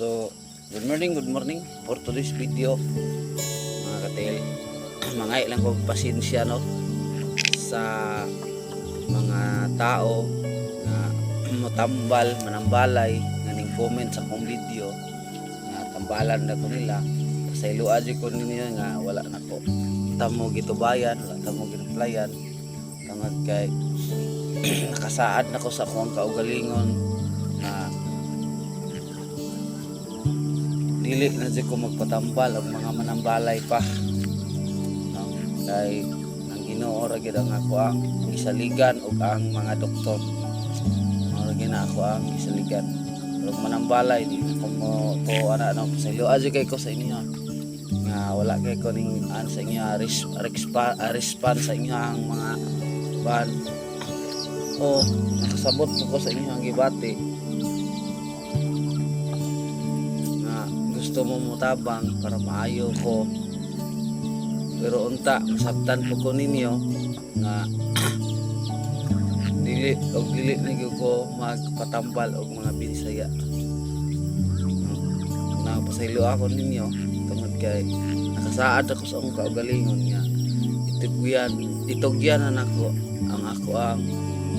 So, good morning, good morning for today's video, mga katil. Mga ilang kong pasensya, no, sa mga tao na motambal, manambalay nga ning comment sa akong video nga tambalan na ko nila. Pasayloa jud ko ninyo nga wala na ko tamo gitubayan, wala tamo gireplyan tungod kay nakasaad na ko sa akong kaugalingon na dili na jud ko magpatambal og mga manambalay pa, no? Kay ang Ginoo ra gyud ang ako ang gisaligan ug ang mga doktor. Mao ra gyud na ako ang gisaligan. Pero manambalay, di na ko mo to ana, no. Pasayloa jud kay ko sa inyo nga wala kay ko ning an sa inyo response sa inyo ang mga ban o nakasabot po ko sa inyo ang gibati nga gusto mo mutabang para maayo ko, pero unta masabtan po ko ninyo nga dili og dili na gyud ko magpatambal og mga Binisaya, no? Na pasaylo ako ninyo tungod kay nakasaad ako sa akong kaugalingon nga itugyan itugyan na nako ang ako ang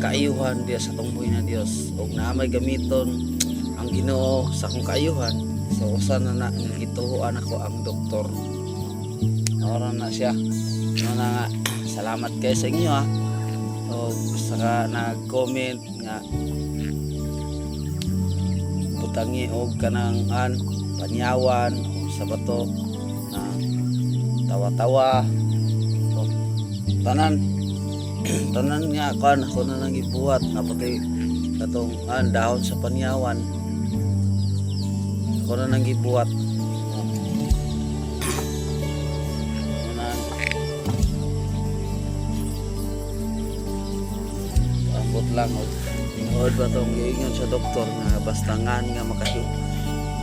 kaayuhan diya sa tungboy na Dios ug naa may gamiton ang Ginoo sa akong kaayuhan. So usa na na nga gituohan ako ang doktor. Ora na siya, no, na nga salamat kay sa inyo ha og saka nag-comment nga butangi og kanang an panyawan o sa bato na tawa-tawa. So, tanan tanan nga kan ako na nang gibuhat na pati katong an dahon sa panyawan, ako na nang gibuhat. Una, ambot lang og tinuod ba tong giingon sa doktor nga basta ngan nga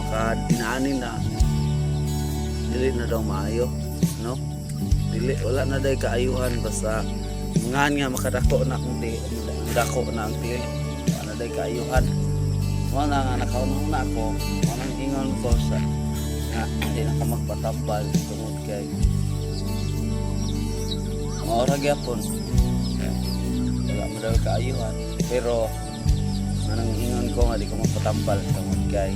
makadinaanin na, dili na daw maayo, no? Dili, wala na day kaayuhan basta ngan nga makadako na akong ti dako na ang tiil, wala na day kaayuhan. Mo na nga nakauna ako, mo nang ingon ko sa nga hindi na ka magpatambal tungod kay mao ra gyapon, wala mo daw kaayuhan. Pero anong ingon ko nga di ko magpatambal tungod kay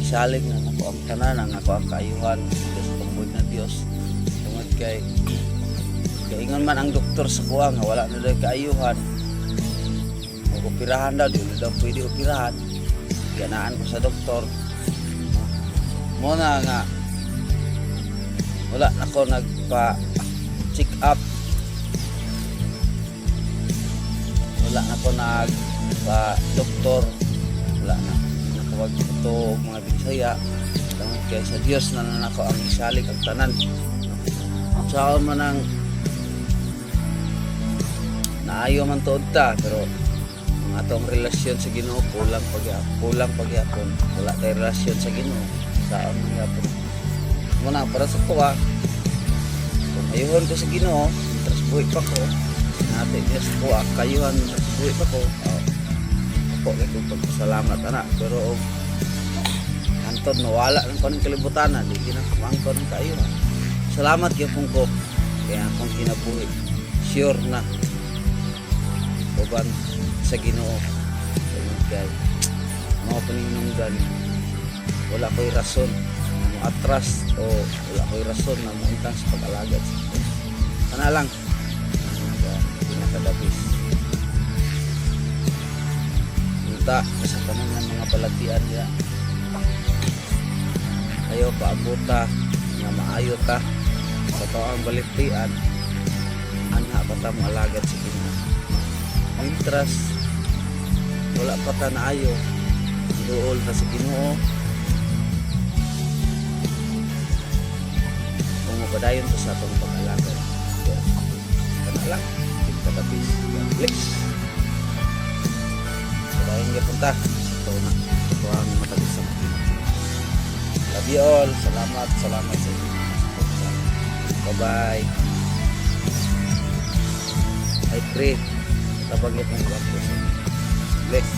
isalig na nako ang tanan, ang ako ang kaayuhan sa tungod na Dios, tungod kay kaingon man ang doktor sa kuha nga wala na daw kaayuhan o operahan daw, di na daw pwede operahan. Ganaan ko sa doktor mo na nga wala na ko nagpa check up, wala na ko nagpa doktor, wala na nakawag ito og mga Bisaya tungod kay sa Dios na na nako ang isalig ang tanan. Sa man ang naayo man tuod ta, pero ang atong relasyon sa Ginoo kulang pag kulang pagyapon. Wala tay relasyon sa Ginoo sa man gyapon mo na. Para sa kuha, kung ayuhon ko sa Ginoo mientras buhi pa ko, nate niya sa kuha kayuhan mientras buhi pa ko, oh, ako kay kong pagpasalamat ana. Pero og hantod nawala ng kanang kalibutan na, di gina kumangko ng kaayuhan, salamat gyapon ko kaya akong kinabuhi sure na uban sa Ginoo tungod kay mao paninungdan, wala ko'y rason na mo atras o wala ko'y rason na moundang sa pag-alagad sa Diyos. Kana lang ang pinakadabis unta sa tanan ng mga balatian niya. Ayo paabuta nga maayo ta sa toang balitian, anha pa ta mo alagad sa Ginoo mientras wala pa ta naayo. Duol ta sa Ginoo kung mapadayon ta sa atong pag-alagad. Yes. Kana lang pinakadabis. God bless. Padayon gyapon ta sa to na tuwang matamis sa mga. Love you all. Salamat, salamat sa inyo. Bye-bye. I pray. Tabang itong God bless. Bless.